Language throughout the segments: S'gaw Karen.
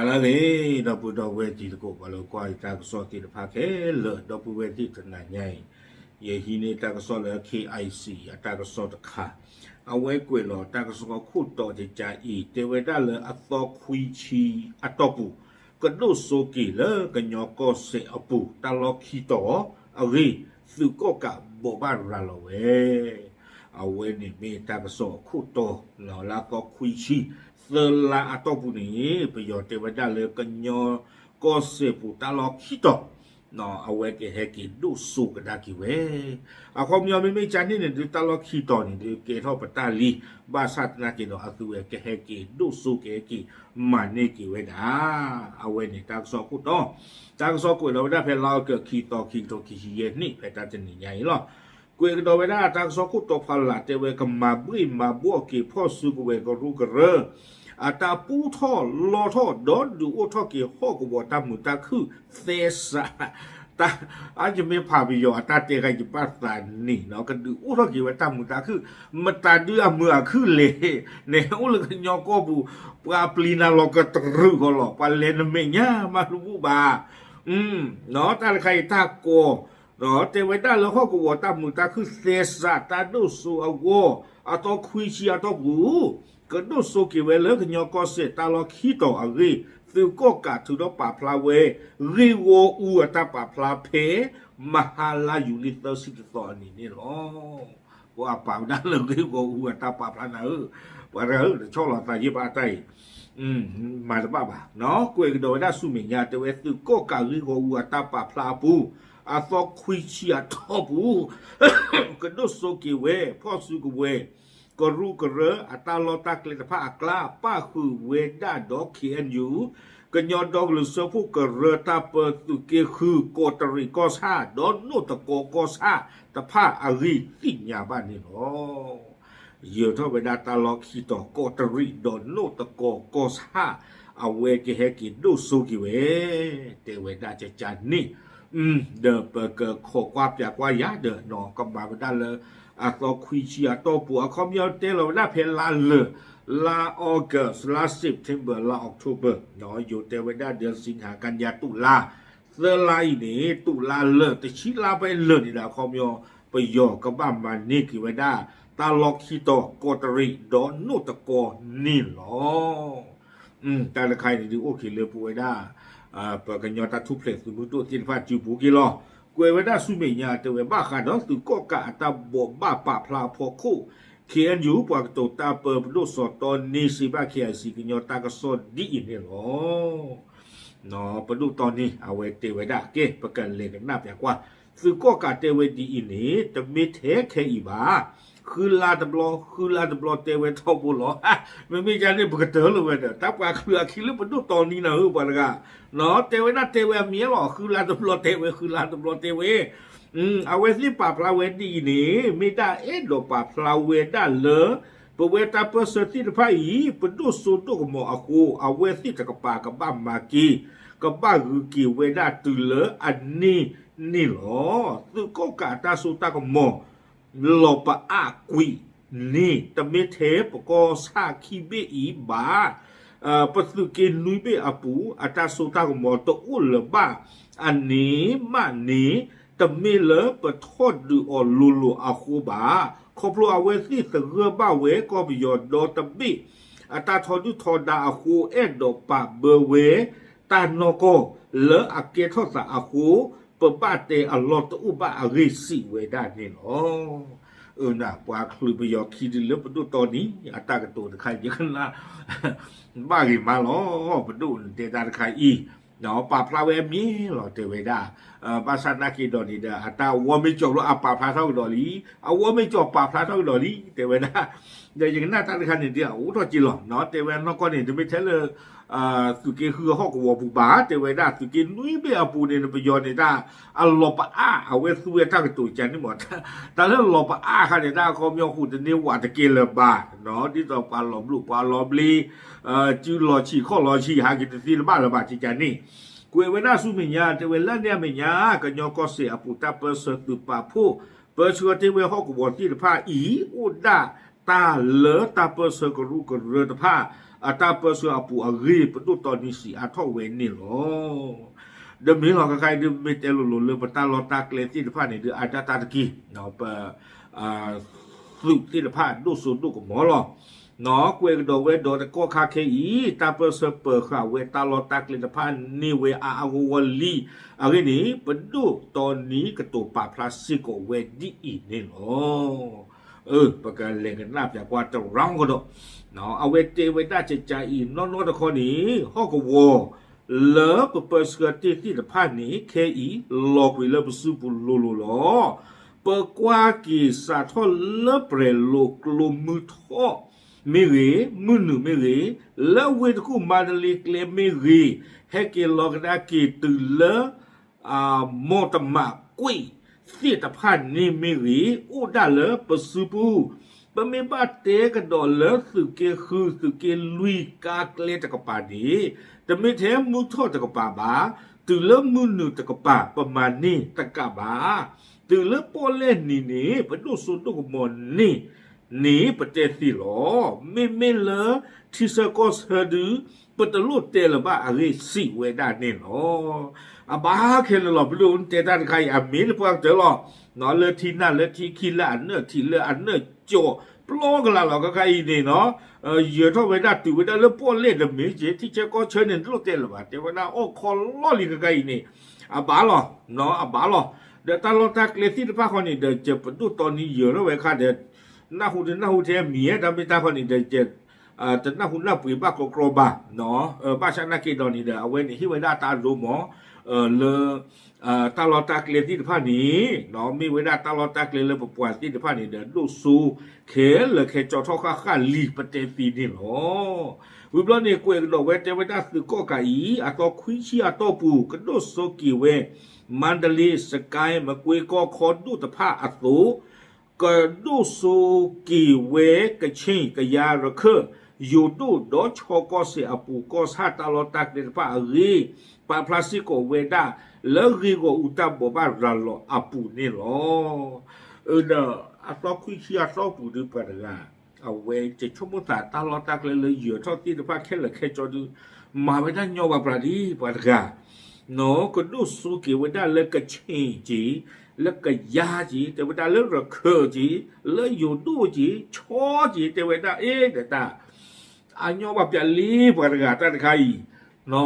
ဂ့ၤ ဒီပုၢ်ဒီဝဲၢ်တံၤသကိး ပှၤလၢကွၢ်ယတၢ်ကစီၣ်သ့ၣ်တဖၣ်ခဲလၢာ် ဒီပုၢ်ဝဲၢ်သ့ၣ်တနၤညါအံၤ, ယဟံးန့ၢ်တၢ်ကစီၣ်လၢ K I C အတၢ်ကစီၣ်တခါ, အဝဲကွဲးလီၤတၢ်ကစီၣ်ခိၣ်တီတကါအံၤ တဲဝဲဒၣ်လၢအသီခွံဆံအတီၢ်ပူၤ ကဒိၣ်စိက့ၤလၢကညီကီၢ်စဲၣ်အပူၤ တၢ်လီၢ်ခံတီၤအဂ့ၢ် သုးကီၣ်ကးဘိးဘၣ်ရၤလီၤဝဲ အဝဲန့ၣ်မ့ၢ်တၢ်ကစီၣ်အခိၣ်တီ လၢအသီခွံဆံ သၢလါအတီၢ်ပူၤန့ၣ် ပယီၤတဲဝဲဒၣ်လၢကညီကီၢ်စဲၣ်ပူၤတၢ်လီၢ်ခံတီၤ အဝဲကဟဲက့ၤဒိၣ်စိကဒါက့ၤဝဲ အခီပညီမ့မ့ၢ်ကန့ၣ်န့ၣ်ဒုး တၢ်လီၢ်ခံတီၤန့ၣ်ဒုး ကဲထီၣ်ပတၢ်လံ ဘၣ်ဆၣ်သနာ်က့ဒီး အသုဝဲကဟဲက့ၤဒိၣ်စိကဟဲက့ၤမၤန့ၢ်က့ၤဝဲဒၣ် အဝဲန့ၣ်တၢ်ကစီၣ်ခိၣ်တီ တၢ်ကစီၣ်ကွဲးလီၤဝဲဒၣ်ဖဲလါအီကူး ခံသီ ခံကထိခံဆံယဲၢ်နံၣ် ဖဲတၢ်တနံၤညါအံၤလီၤ. ကွဲးကဒီးဝဲဒၣ်တၢ်ကစီၣ်ခိၣ်တီဖီလာ် တဲဝဲကမၤဘှ့ၣ်မၤဘှီၣ်က့ၤဖီၣ်စုကဝဲၤကရူၢ်ကရၢ အတၢ်ပူထီၣ်လီထီၣ် ဒီးဒုးအိၣ်ထီၣ်က့ၤဟီၣ်ကဝီၤတၢ်မုာ်တၢ်ခုၣ်သဲစး တၢ် အါယမ့ၢ်ဖးပယီၤအတၢ်တဲခါယဘၣ်သးန့ၣ်နီၤ ကဒုးအိၣ်ထီၣ်က့ၤဝဲတၢ်မုာ်တၢ်ခုၣ် မတၤဒုးအမုာ်အခုၣ်လဲၣ်န့ၣ် အိၣ်လၢကညီကီၢ်ပူၤ ပှၤပျံၤနၤလီၤကတြူးဃီလီၤ ပှၤလဲၤနမဲာ်ညါမးတဘူၣ်ဘၣ် တၢ်တခါအံၤတၢ်ကီ ဒီးတဲဝဲဒၣ်လၢဟီၣ်ကဝီၤတၢ်မုာ်တၢ်ခုၣ်သဲစး တၢ်ဒိၣ်စိအဂီၢ် အသီခွံဆံအတီၢ်ပူၤ ကဒိၣ်စိက့ၤဝဲလၢကညီကီၢ်စဲၣ်တၢ်လီၢ်ခံတီၤအဂ့ၢ် သုးကီၣ်ကးထုးထီၣ်ပာ်ဖျါဝဲ ဂ့ၢ်ဂီၢ်အူအတၢ်ပာ်ဖျါဖဲ မဟါလါယူၤလံသၢဆံတသီအနံၤန့ၣ်လီၤ. ပှၤပာ်ဝဲဒၣ်လၢဂ့ၢ်ဂီၢ်အူအတၢ်ပာ်ဖျါနၤဧၢ, ပှၤတဂၤဧၢ တဆီၣ်လီၤသးယ့ၢ်ဘၣ်အတၢ်အံၤ မၤတဘၣ်ဘၣ်, ကွဲးကဒီးဝဲဒၣ်ဆူမဲာ်ညါ တဲဝဲသုးကီၣ်ကးဂ့ၢ်ဂီၢ်အူအတၢ်ပာ်ဖျါအပူၤ အသီခွံဆံအတီၢ်ပူၤ ကဒိၣ်စိက့ၤဝဲ ဖီၣ်စုကဝဲၤ ကရူၢ်ကရၢ အတၢ်လီၢ်တၢ်ကျဲတဖၣ်အကျါ ပၣ်ဃုာ်ဝဲဒၣ်ဒီး K N U ကညီဒီကလုာ်စၢဖှိၣ်ကရၢတၢ်ပၢသုးက့ဃု ကီးတရံးကီၢ်ဆၣ် ဒီးနိၣ်တကီကီၢ်ဆၣ်တဖၣ်အဂ့ၢ်သ့ၣ်ညါဘၣ်န့ၣ်လီၤ. ယၢၤထီၣ်ဝဲဒၣ်တၢ်လီၢ်ခံတီၤ ကီးတရံးဒီးနိၣ်တကီကီၢ်ဆၣ် အဝဲကဟဲက့ၤဒိၣ်စိက့ၤဝဲ တဲဝဲဒၣ်ကကန့ၣ် ဒီးပကခိးကွၢ်ပၠးကွၢ်ယၤဒီး ကမၤဝဲဒၣ်လၢ အသီခွံဆံအတီၢ်ပူၤ အခီပညီတဲလီၤဝဲဒၣ်ဖဲလါလၢာ် လါ August လါ September လါ October ယိၤတဲဝဲဒၣ် ဒီးစံးနၤကညါ တူၢ်လါ သၢလါအံၤန့ၣ် တူၢ်လါလၢာ် တဆံလါဖဲလၢာ်န့ၣ်ဒီး အခီပညီ ပယီၤကဘၣ်မၤန့ၢ်က့ၤဝဲဒၣ် တၢ်လီၢ်ခံတီၤ ကီးတရံး ဒီးနိၣ်တကီန့ၣ်လီၤ. တၢ်တခါအံၤန့ၣ်ဒုးအိၣ်က့ၤလၢပဝဲဒၣ် ပကညီတၢ်ထူၣ်ဖျဲးသုးမုၢ်ဒိၣ်သ့ၣ်တဖၣ်စုပူၤက့ၤလီၤ. ကွဲးဝဲဒၣ်ဆူမဲာ်ညါတဲဝဲဘၣ်ဃးဒီးသုးကီၣ်ကးအတၢ်ဘိးဘၣ်ပာ်ဖျါအဖီခိၣ် K N U ပှၤကတိၤတၢ်ပၢပဒိၣ်စီၤတီနံစံးဘၣ် K I C ကညီတၢ်ကစီၣ်ဒ်အံၤန့ၣ်လီၤ. ပဒိၣ်တီနံ အဝဲတဲဝဲဒၣ် ကဲ ပကလဲၤကနၣ်ပၠးကွၢ် သုးကီၣ်ကးတဲဝဲဒ်အံၤန့ၣ် တမ့ၢ်ထဲခဲအံၤဘၣ် ဃုလါတဘျီ ဃုလါတဘျီတဲဝဲထီဘိလီၤ. မ့မ့ၢ်ဒ်န့ၣ် ပကတၢၢ်လၢၤဝဲဒီး တၢ်ပှၤချုးအခံလၢပဒိၣ်တီနံနၤဧၢ ပှၤတဂၤ တဲဝဲဒၣ်တဲဝဲအမံၤလီၤ ဃုလါတဘျီတဲဝဲ ဃုလါတဘျီတဲဝဲ အဝဲသ့ၣ်ပာ်ဖျါဝဲဒ်အံၤန့ၣ် မ့ၢ်ဒၣ်အဲၣ်ဒိးပာ်ဖျါဝဲဒၣ်လၢ ပဝဲတၢ်ပၢၢ်ဆၢသ့ၣ်တဖၣ်အံၤ ပဒိၣ်စိဒိၣ်ကမီၤအဃိ အဝဲသ့ၣ်တကပၤကဘၣ်မၤက့ၤ ကဘၣ်ဂုၤက့ၤဝဲဒၣ်တုၤလၢအန့ၢ်န့ၣ်လီၤ. သုးကီၣ်ကးတၢ်စိတၢ်ကမီၤ လီၤပအါကွံာ်န့ၣ် တမ့ၢ်ထဲပကီၢ်ဆၣ်ခံဘ့ၣ်အံၤဘၣ် ပသုးက့နွံဘ့ၣ်အပူၤ အတၢ်စိတၢ်ကမီၤတအိၣ်လၢၤဘၣ် အန့ၣ်မးန့ၣ် တမ့ၢ်လၢပထီၣ်ဒုးအီၤလိၤလိၤအဃိဘၣ်. ခီဖျိအဝဲသ့ၣ်သဂၢၢ်ဘၣ်ဝဲကီၢ်ပယီၤဒီတဘ့ၣ် အတၢ်ထီဒုၣ်ထီဒါအဃိ အဲၣ်ဒိးပာ်ဘၢဝဲတၢ်နီၢ်ကီၢ်လၢအကဲထီၣ်သးအဃိ ပဘၣ်တဲအလီၢ်တအိၣ်ဘၣ်အဂ့ၢ်စံးဝဲဒၣ်န့ၣ်လီၤ. အၢ ပှၤချုးပယီၤခံဒုလၢပဒိၣ်တီနံ အတၢ်ကတိၤတခါအံၤ ယကနၣ် ဘၣ်ဂ့ၤမးလီၤ. ပဒိၣ်တဲတၢ်တခါအံၤ ပာ်ဖျါဝဲအမံၤလီၤ တဲဝဲဒၣ် ဘၣ်ဆၣ်နာ်က့ၤဒီးန့ၣ်ဒီး အတၢ်ဝီမ့ၢ်ကၠီၤလီၤ အပာ်ဖျါထီၣ်ကဒီးလံ အဝီမ့ၢ်ကၠီၤပာ်ဖျါထီၣ်ကဒီးလံ တဲဝဲဒၣ် ဒီးယကနၣ်တၢ်တခါန့ၣ်ဒီး အအိၣ်ထီၣ်က့ၤလီၤ တဲဝဲနီၢ်ကီၢ်န့ၣ် တမ့ၢ်ထဲလၢ သုးက့ဃုအဟီၣ်ကဝီၤပူၤဘၣ် တဲဝဲဒၣ် သုးက့နွံဘ့ၣ်အပူၤန့ၣ် နပယီၤန့ၣ်တၢ် အလီၤပအါ အဝဲသူဝဲတၢ်ကတိၤကန့ၣ်မး တၢ်လၢလီၤပအါအခါန့ၣ် တၢ်အခီပညီဃိတန့ၢ်ဝးတကဲလၢၤဘၣ် ဒ်သိးပှၤလီၤဘျိးပှၤလီၤဘျ့ စုလီၤဆံးခီၣ်လီၤဆံး ဟးက့ၤတသ့တဘၣ်လၢၤဘၣ် ကကန့ၣ် ကွဲးဝဲဒၣ်ဆူမဲာ်ညါ တဲဝဲလၢန့ၣ်အမဲာ်ညါ ကညီကီၢ်စဲၣ်အပူၤ တၢ်ပၢၢ်ဆၢသုးပာ်ဖှိၣ် ပၢဆှၢတ့ၢ်ဝဲဟီၣ်ကဝီၤသ့ၣ်တဖၣ်အံၤ အိၣ်ဒၣ်တၢ်လၢတၢ်ပၢၢ်ဆၢကရူၢ်ကရၢတဖၣ် အတၢ်ပၢဆှၢအပူၤအဂ့ၢ် ပဒိၣ်တီနံစံးအါထီၣ်ဝဲန့ၣ်လီၤ. ဒီးမ့ၢ်လီၤ ခဲခါအံၤဒုး မ့ၢ်တဲလိၤလိၤလၢပတၢ်လီၢ်တၢ်ကျဲသ့ၣ်တဖၣ်န့ၣ်ဒုး အါဒၣ်တၢ်တက့ၢ်, ပ သုးသ့ၣ်တဖၣ်ဒိၣ်စိဒိၣ်ကမီၤလီၤ. ကွဲးကဒီးဝဲဒီးတကီၢ်ခါခဲအံၤ တၢ်ပၢဆှၢပၢၤဃာ်ဝဲတၢ်လီၢ်တၢ်ကျဲတဖၣ်န့ၢ်ဝဲအါအါဂီၢ်ဂီၢ်လံအဂ့ၢ်န့ၣ် ပဒိၣ်တီနံကတိၤပာ်ဖျါစ့ၢ်ကီးဝဲဒ်အံၤန့ၣ်လီၤ. ပကလဲၤကနၣ်ပၠးကွၢ်တရၣ်ကဒီး, အဝဲတဲဝဲဒၣ်ကကါအံၤ နီၢ်နီၢ်တခီန့ၣ် ဟီၣ်ကဝီၤ လၢပပၢဆှၢတ့ၢ်သ့ၣ်တဖၣ်န့ၣ် ခဲအံၤလီၤကွံာ်လၢပစုပူၤလိၤလိၤလီၤ. ပကွၢ်က့ၤစးထီၣ်လၢပရဲၤလိာ်ကျိမုၢ်ထီၣ်မ့ၢ်ဂ့ၤ, မုၢ်နုာ်မ့ၢ်ဂ့ၤ, လၢဝ့ၢ်တကူၣ်မါတလ့ကျဲမ့ၢ်ဂ့ၤ, ဟဲက့ၤလီၤကဒါက့ၤတုၤလၢ မီၢ်တမးကွံာ်သ့ၣ်တဖၣ်န့ၣ်မ့ၢ်ဂ့ၤ, အိၣ်ဒၣ်လၢပစုပူၤ, ပမ့ၢ်ဘၣ်တဲကဒီးလၢသုးက့ဃု သုးက့လွံၢ်ကါကျဲတကပၤန့ၣ် တမ့ၢ်ထဲမုၢ်ထီၣ်တကပၤဘၣ်, တုၤလၢမုၢ်နုာ်တကပၤ ပမၤန့ၢ်တကးဘၣ်. တုၤလၢပီၣ်လဲၣ်နံၤန့ၣ် ပဒိၣ်စိဒိၣ်ကမီၤန့ၣ် န့ၣ်ပတဲသ့လီၤ. မ့မ့ၢ်လၢထံဆၢကီၢ်ဆၢဒုး ပတလိၣ်တဲလၢၤဘၣ်အဂ့ၢ်စံးဝဲဒၣ်န့ၣ်လီၤ. အဘၣ်ခဲလၢာ်လီၤ ပဒိၣ်တဲတၢ်တခါအံၤ အမ့ၢ်တပှၢ်ကတၢၢ်လီၤ. လၢထံနၢ်လၢထံခံလၢအနၢၣ်ထံးလၢအနၢၣ်ကၠီၤ ပျီကလာ်လီၤ ခဲခါအံၤန့ၣ်နီၤ ယၢၤထီၣ်ဝဲဒၣ်တုၤဝဲဒၣ်လၢပီၣ်လဲၣ်ဒီးမ့ၢ်က့ၤ ထံဆၢကီၢ်ဆၢန့ၣ် တလိၣ်တဲလၢၤဘၣ် တဲဝဲဒၣ်အီၣ်ခီလီၢ်လံ ခဲခါအံၤန့ၣ် အဘၣ်လီၤ အဘၣ်လီၤ. ဒီးတၢ်လီၢ်တၢ်ကျဲသ့ၣ်တဖၣ်ဃီန့ၣ်ဒီး ယပဒိၣ်တီနံယၢၤထီၣ်ဝဲခါဒီး နၢ်ဟူတနၢ်ဟူထဲမံၤ တၢ်မ့ၢ်တၢ်ဃီန့ၣ်ဒီး တနၢ်ဟူနၢ်ပှ့ၤဘၣ်ကြီကြီဘၣ် ဘၣ်ဆၣ်နာ်က့ဒီးန့ၣ်ဒီး အဝဲန့ၣ်ဟ့ၣ်ဝဲဒၣ်တၢ်အဒိမး လၢ တၢ်လီၢ်တၢ်ကျဲသ့ၣ်တဖၣ်န့ၣ် မ့ၢ်ဝဲဒၣ်တၢ်လီၢ်တၢ်ကျဲလၢပပှၤသ့ၣ်တဖၣ်န့ၣ်ဒီး ဒိၣ်စိခဲလၢာ်ခဲဆ့ထီၣ်ဃၣ်ဃၣ်လံ ပတဲသ့န့ၣ်လီၤ. ဝံၤဘျီန့ၣ် ကွဲးကဒီးဝဲတဲဝဲဒၣ်သုးကီၣ်ကးအံၤ အသီခွံဆံအတီၢ်ပူၤ ကဒိၣ်စိက့ၤဝဲ မါဒလ့ စကဲ မကွ့ကီၢ်ခီဒိၣ်တဖၣ်အသိး ကဒိၣ်စိက့ၤဝဲကခ့ၣ် ကယါ ရခၢၣ် ယိၤဒိၣ်ဒီးခၠီကီၢ်စဲၣ်အပူၤ ကီၢ်ဆၣ်တၢ်လီၢ်တၢ်ကျဲတဖၣ်အဂ့ၢ် ပာ်ဖျါစ့ၢ်ကီးဝဲဒၣ် လၢဂ့ၢ်ဂီၢ်အူတၢ်ဘိးဘၣ်ရၤလီၤအပူၤန့ၣ်လီၤ. ဒီးအသီခွံဆံအတီၢ်ပူၤဒုးပှၤတဂၤ အဝဲကဆိကမိၣ်သးတၢ်လီၢ်တၢ်ကျဲလၢယၢၤထီၣ်သ့ၣ်တဖၣ်ခဲလၢာ်ခဲဆ့ဒုး မၤဝဲဒၣ်ညီဘၣ်ပှၤဒ်ပှၤတဂၤ ကဒိၣ်စိက့ၤဝဲဒၣ်လၢကခ့ၣ်က့ၤ လၢကယါက့ၤ တဲဝဲဒၣ်လၢရခၢၣ်က့ၤ လၢယိၤဒိၣ်က့ၤ ခၠီက့ၤ တဲဝဲဒၣ်အ့ၣ်ဒီးတၢ် အညီဘၣ်ပှၤလံပှၤတဂၤတၢ်တခါအံၤ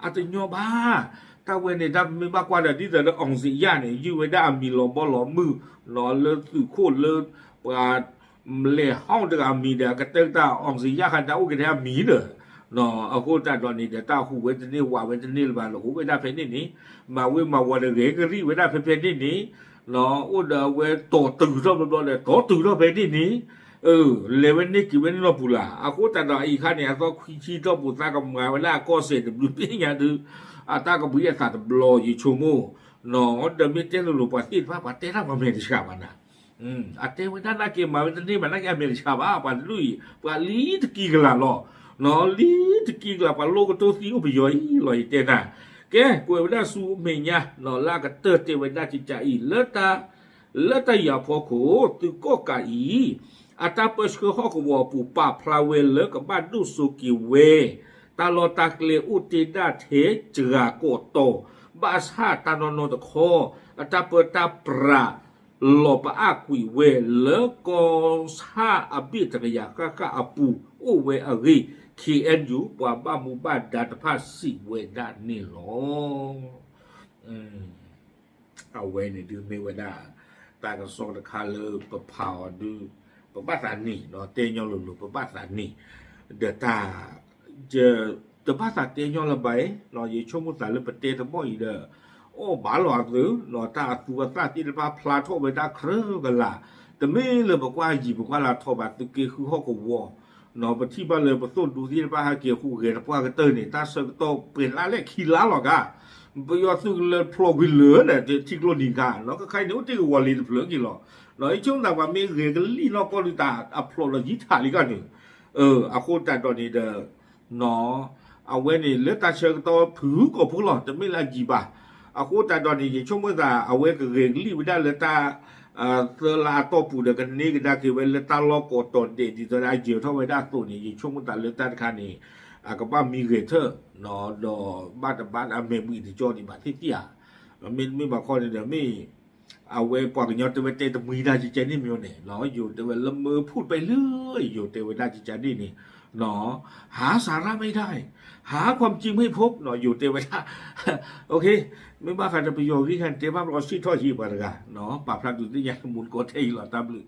အတညီဘၣ် တၢ်ဝဲန့ၣ် တၢ်မ့ၢ်ဘၣ်ကွၢ်ဒီး ဒ်သိးလၢ အောင်ဇေယျ န့ၣ် ယုၢ်ဝဲဒၣ်အမံၤလီၤဘီလီၤမုၢ် လၢသုးခိၣ်လၢ ပှၤ လဲၤဟီၣ်တဂၤအမံၤဒီး အကတၢၢ်တၢ် အောင်ဇေယျ ခါတၢ်အိၣ်ကတဲအမံၤဒီး အဃိသတးဒီးန့ၣ်ဒီး တၢ်ဟူးဝဲတန့ၢ်ဝးဝဲတန့ၢ်လၢၤဘၣ် လၢအိၣ်ဝဲဒၣ်ဖဲန့ၣ်န့ၣ် မၤဝ့မၤဝီၤဒီးဂဲၤကရံၣ်ဝဲဒၣ်ဖဲဖဲန့ၣ်န့ၣ် အိၣ်ဒီးအဝဲတီၤတုၤထီၣ်ဘျီဘျီဒီး တီၤတုၤထီၣ်ဖဲန့ၣ်န့ၣ် လဲၤဝဲန့ၢ်က့ၤဝဲန့ၢ်နီၢ်ပူၤလၢ် အဃိသတးဒီးအအံၤခါန့ၣ် အသီခွံဆံတီၢ်ပူၤသးကမၤဝဲဒၣ်အကီၢ်စဲၣ်တဘျုးပ့ၢ်ညါဒုး အတၢ်ကဘှံးအသးတဘျီယဆိကမိၣ် ဒီးမ့ၢ်တဲလိၤလိၤပှၤသ့ၣ်တဖၣ် ပှၤတဲတၢ်ပှၤမဲာ်တဆှးဘၣ်နၤ အတဲဝဲဒၣ်နာ်က့ၤမၤဝဲတန့ၢ်ဘၣ်နာ်က့ၤအမဲာ်တဆှးဘၣ် ပှၤတဒူၣ်အံၤ ပှၤလံတကံကလးလီၤ လံတကံကလး ပှၤလိကတိၤသံအိၣ်ပယီၤအံၤလီၤ ယတဲနၤ ကဲ ကွဲးဝဲဒၣ်ဆူမဲာ်ညါ လၢအကတၢၢ်တဲဝဲဒၣ်ကကးအံၤ လၢတၢ် လၢတၢ်ယၤဖီခိၣ် သုးကီၣ်ကးအံၤ အတၢ်ပၢဆှၢဟီၣ်ကဝီၤအပူၤ ပာ်ဖျါဝဲလၢကဘၣ်ဒိၣ်စိက့ၤဝဲ တၢ်လီၢ်တၢ်ကျဲအိၣ်တ့ၢ်ဒၣ်ထဲစှၤကိးတီၤ ဘၣ်ဆၣ်တၢ်နီၢ်နီၢ်တခီ အတၢ်ပၢတၢ်ပြး လီၤပအါကွံာ်ဝဲလၢကီၢ်ဆၣ်အဘ့ၣ်တကယၤဃၣ်ဃၣ်အပူၤအိၣ်ဝဲအဂ့ၢ် ခ့ၣ်အဲၣ်ယူၣ် ပှၤဘၣ်မူဘၣ်ဒါတဖၣ်စံးဝဲဒၣ်န့ၣ်လီၤ. အဝဲန့ၣ်ဒုးမ့ၢ်ဝဲဒၣ် တၢ်ကစီၣ်တခါလၢပဖးအီၤဒုး ပဘၣ်သးနံၤ တဲညီလိၤလိၤ ပဘၣ်သးနံၤ ဒီးတၢ် တဘၣ်သးတဲညီလၢၤဘၣ်အံၤ ယဆိကမိၣ်သးလၢပတဲတဘီၣ်အံၤဒီး အီၣ်ဘၣ်လီၤအသုး တၢ်အသူအသၣ်သ့ၣ်တဖၣ်ဖျါထီၣ်ဝဲဒၣ်ကြၢးကလာ် တမ့ၢ်လၢပကွၢ်ယံၤပကွၢ်လၤထီၣ်ဘၣ် သုးက့ဃုဟီၣ်ကဝီၤ ပထံၣ်ဘၣ်လၢပသိၣ်ဒူသ့ၣ်တဖၣ်ဟဲက့ၤဟူးဂဲၤတပှၢ်ကတၢၢ်န့ၣ် တၢ်ဆၢကတီၢ်ပှဲၤလါလဲၣ်ခံလါလီၤကါ ပယီၤသုးကလၢၤဖျိးကွံာ်လၢာ်ဒီး ထံကျိနံၤခါ ခဲခါအံၤန့ၣ် အိၣ်တ့ၢ်ကဝီၤလ့ၤတဖျၢၣ်က့ၤလီၤ. ယဆိကမိၣ်သးပှၤမ့ၢ်ဂဲၤကလံၣ်နီၢ်ကီၢ်ဒုးတၢ်အဖျိးလီၤယံၤထးလံကါန့ၣ် အဃိသတးဒီးန့ၣ်ဒီး အဝဲန့ၣ်လၢတၢ်ဆၢကတီၢ်ဖုၣ်ကိာ်ဖိလီၤ တမ့ၢ်လၢအယံၤဘၣ်. အဃိသတးဒီးန့ၣ် ယဆိကမိၣ်သး အဝဲကဂဲၤကလံၣ်ဝဲဒၣ်လၢတၢ် သၢလါအတီၢ်ပူၤဒီး ကန့ၢ်ကဒါက့ၤဝဲလၢတၢ်လီၢ်ကိးတီၤဒဲး ဒ်သိးဒၣ်ယဲၤထီၣ်ဝဲဒၣ်အသိးန့ၣ် ယဆိကမိၣ်သးလၢတၢ်တခါန့ၣ် အကဘၣ်မံဂဲၤထၢၣ် ဒီးဘၣ်တဘၣ်အမဲာ်ဘှံးတကၠီဒံးဘၣ်သ့ၣ်သ့ၣ်ဧါ. မ့တမ့ၢ်ဘၣ်ခီန့ၣ်ဒီး မ့ၢ်အဝဲပှၤကညီတဲဝဲတဲတမှံတၢ်ကကဲန့ၣ်မ့ၢ်န့ၣ် ယိၤတဲဝဲလၢမၢဖူၣ်တပဲလၢ ယိၤတဲဝဲဒၣ်ကကဲန့ၣ်န့ၣ် หาสาระไม่ได้ หาความจริงไม่พบ ယိၤတဲဝဲဒၣ် မ့ၢ်ဘၣ်ဃးဒီးပယီၤဂ့ၢ်ခါန့ၣ် တဲဘၣ်ဘျီစံၣ်ထီၣ်ဟံးပှၤတဂၤ ပာ်ဖျါဒုးသ့ၣ်ညါမူတကီထဲအံၤလီၤ တၢ်ဘျုး